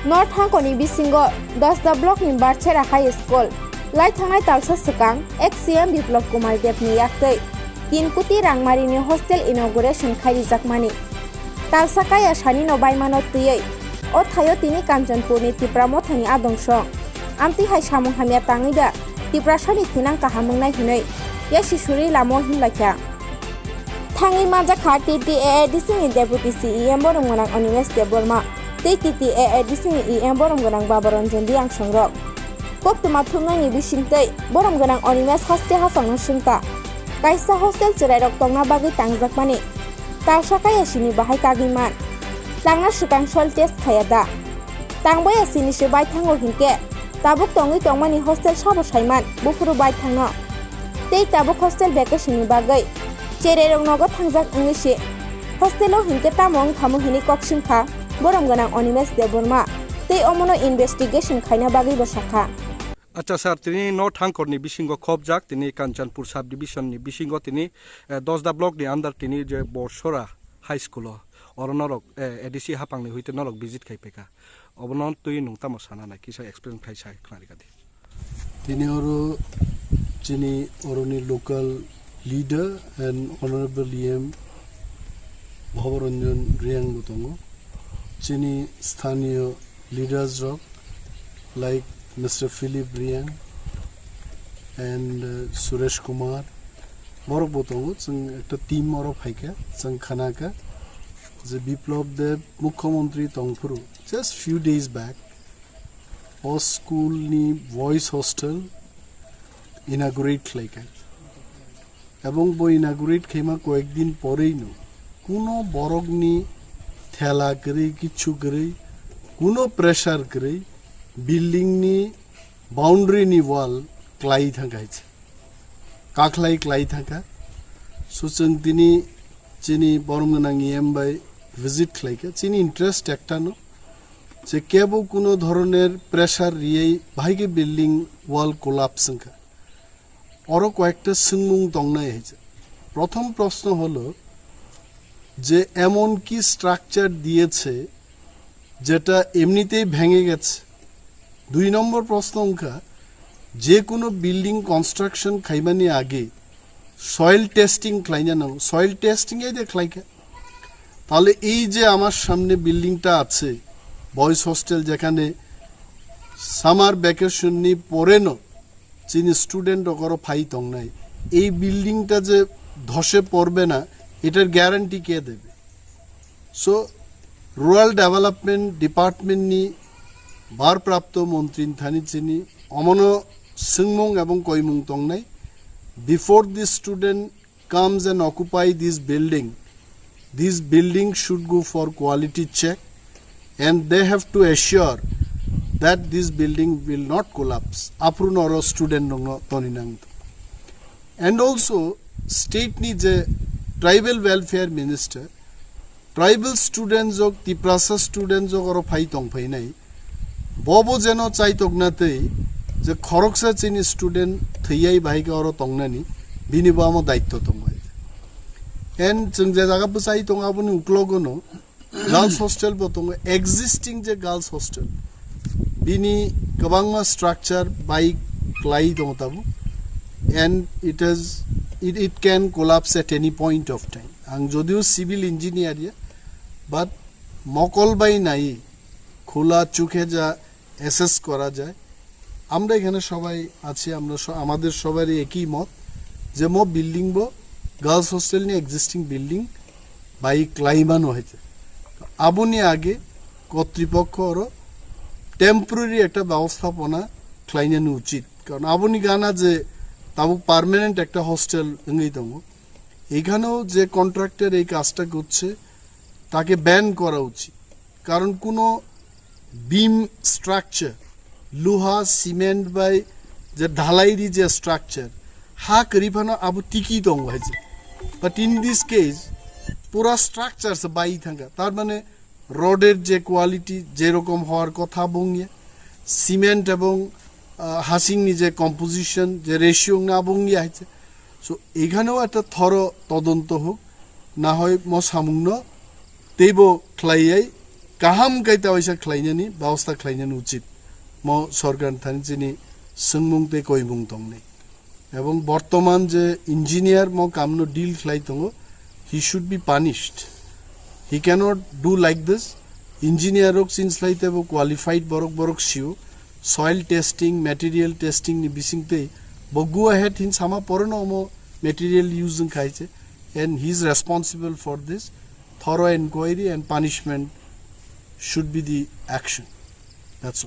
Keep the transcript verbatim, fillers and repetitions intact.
North Hangkoni bisingo Dosda Block ni Barchera High School lai thangnai talsa swkang X C M Biplab Kumar Deb ni yaktwi tin koti rangmari ni hostel inauguration khai rijakmani. Talsa kaya sani no baimano twiwi o thaio tini Kanchanpur ni Tipra Motha ni adong song. Amtwi hai samung hamya tangwi da Tiprasa ni thinang kaham wngnai hinwi yasi suri lama o himlai kha. Thangwi manjakha T T A A D C ni Deputy C E M borom gwnang Animesh Debbarma tei T T A A D C ni E M borom gwnang Babaranjan Reang songrok. Koktwma thumnaini bisingtwi borom gwnang Animesh haste hachangno swngkha, kaisa hostel chwrairok tongna bagwi tangjakmani talsa kaya sini bahai kagwi man. Tangna swkang soil test khaya da? Tangbaya sini se bai thango hinkhe tabuk tongwi tongmani hostel sabo saiman buphuru bai thangno. Tei tabuk hostel vacation ni bagwi cherairok nogo thangjak wngwi se hostel o hinkhe tamo wngkhamu hinwi kok singkha borom gwnang Animesh Debbarma tei omono investigation khaina bagwi bo sakha. Acha sir, tini North Hangkor ni bisingo khobjak, tini Kanchanpur sub division ni bisingo tini, eh, Dosda block ni under tini je Borsora High School o, oro norok, eh, A D C hapang ni hoite norok visit khai phaikha. Obono twi nwng tamo sana nai, kisa explain khai sai khna rikha di. Tini oro chini oroni local leader and Honorable E M Bhabaranjan Reang bo tongo. Chini sthaniyo leaders rok like Mister Philip Reang and, uh, Suresh Kumar, borok bo tongo. Chwng ekta team oro phaikha, chwng khanakha je Biplab Deb Mukhyamantri tongphuru just few days back o school ni boys hostel inaugurate khlaikha. Ebong bo inaugurate khaima koyekdin poreino kuno borokni thela kwrwi, kichu kwrwi, kuno pressure kwrwi building ni boundary ni wall klai thangkha hai se. Kakhlai klai thangkha. So, chwng tini chini borom gwnang E M bai visit khlaikha. Chini interest ektano je kebo kuno dhoroner pressure riyai bahai khe building wall collapse wngkha. Oro koyekta swngmung tongnai hai se. Prothom proshno holo je emon ki structure diyese jeta emnitei bhenge gese. Dui nombor proshno wngkha, je kuno building construction khaimani age soil testing khlaina nango. Soil testing ai de khlaikha. তাহলে এই যে আমার সামনে বিল্ডিংটা আছে, boys hostel, যেখানে summer vacation নি পরে ন চিনি স্টুডেন্ট অগরো ফাই তং নাই, এই বিল্ডিংটা যে ধসে পড়বে না, এটার গ্যারান্টি কে দেবে? সো রুরাল ডেভেলপমেন্ট ডিপার্টমেন্ট নি ভারপ্রাপ্ত মন্ত্রী থানি চিনি অমনো সিংমুং এবং কইমুং তং নাই, before the student comes and occupy this building, this building should go for quality check and they have to assure that this building will not collapse. Aphuru noro student rokno toni nang. And also state ni je tribal welfare minister, tribal students rok, Tiprasa students rok oro phai tong phainai. Bobo jeno chaitok na tei je khoroksa chini student thwiyai bahai khe oro tongnani, bini bo amo daitto tongo. And chwng je jaga bwchai tongo aboni uklogo no girls hostel bo tongo, existing je girls hostel, bini kwbangma structure bai klai tongo tabuk, and it is, it, it can collapse at any point of time. Ang jodio civil engineer ya, but mokol bai nai খোলা চোখে যা অ্যাসেস করা যায়। আমরা এখানে সবাই আছি, আমরা স-, আমাদের সবারই একই মত যে মো বিল্ডিং বো গার্লস হোস্টেল নিয়ে এক্সিস্টিং বিল্ডিং বাই ক্লাইমানো হয়েছে। তো আবুনি আগে কর্তৃপক্ষ আরও টেম্পোরারি একটা ব্যবস্থাপনা ক্লাইনানো উচিত, কারণ আবুনি গানা যে তাবু পার্মানেন্ট একটা হোস্টেল এঙ্গেই দঙ্গো, এখানেও যে কন্ট্রাক্টর এই কাজটা করছে তাকে ব্যান করা উচিত। কারণ কোনো বিম স্ট্রাকচার, লোহা সিমেন্ট বাই যে ঢালাইরি যে স্ট্রাকচার, হা করি ফানো আবু টিকি দং হয়েছে। But in this case পুরা স্ট্রাকচার সে বাই থাকা, তার মানে রডের যে কোয়ালিটি যেরকম হওয়ার কথা বঙ্গিয়া, সিমেন্ট এবং আহ, হাসিংনি যে কম্পোজিশন, যে রেশিও না বঙ্গিয়া হয়েছে। সো এখানেও একটা থরো তদন্ত হোক, না হয় ম সামুংনো তেইব খ্লাইয়াই Kaham khe ta waisa khlainani babosta khlainani uchit. Mo sorkar thani chini swngmung tei koimung tongnai. Ebong bortoman je engineer mo kamno deal khlai tongo, he should be punished. He cannot do like this. Engineer rok chin slai tebo qualified borok borok sio, soil testing, material testing ni bising tei bo go ahead hin sama pore no omo material use wng khai se, and he is responsible for this. Thorough inquiry and punishment should be the action. That's all.